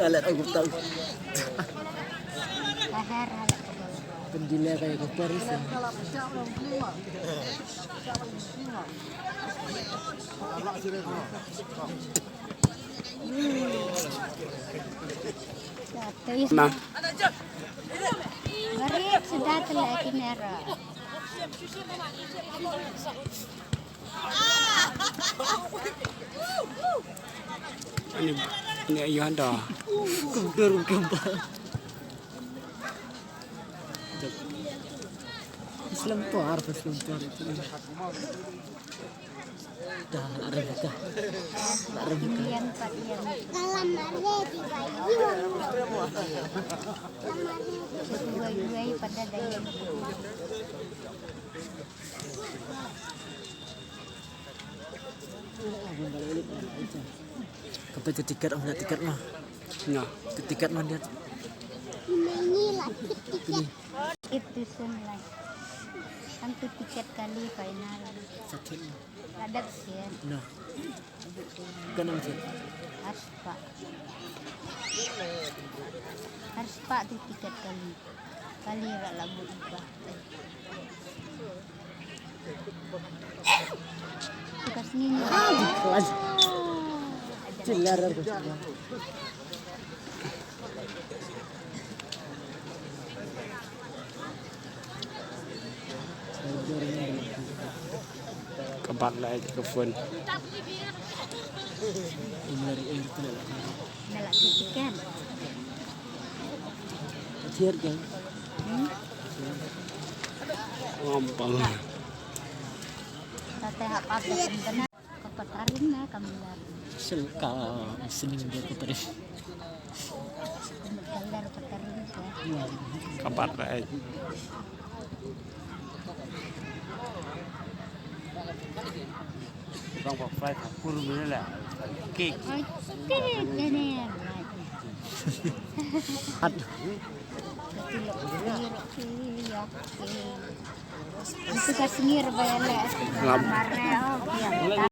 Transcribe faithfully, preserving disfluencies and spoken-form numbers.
Alat aku tahu. Pendile kayak ke Paris ya. Nah. Barit sudah telah kinera. Ani, ani ayu handa. Kumdur kumba. Islam tuar, Islam tuar itu. Dah, nak rem dah. Nak rem dah. Ian, Pak Ian. Dalam mana di bayu? Dua-dua pada daya. Kapa tu tiket, oh, tiket mah. Nya. Tu tiket mah dia. Itu sun lai. Kan tu tiket kali final. Sakit mah. Ada kesian. Nah. Kan ang sakit. Arspa. Arspa tu tiket kali. Kali rak labu ipa. Bekas nini. Jelas aku. Pat lai ka phone. Mela tiket. Tiket kan. Ngam pang. Tata hap apa sebenarnya? Ka patarin na ka mela. Sel ka sining dia patarin. Ka patarin. Ka patarin. Bang ba flight ha pur mene la. Cake. Cake mene. At. Itu ka sengir ba ya le. Ngam. Mare, oh, ya.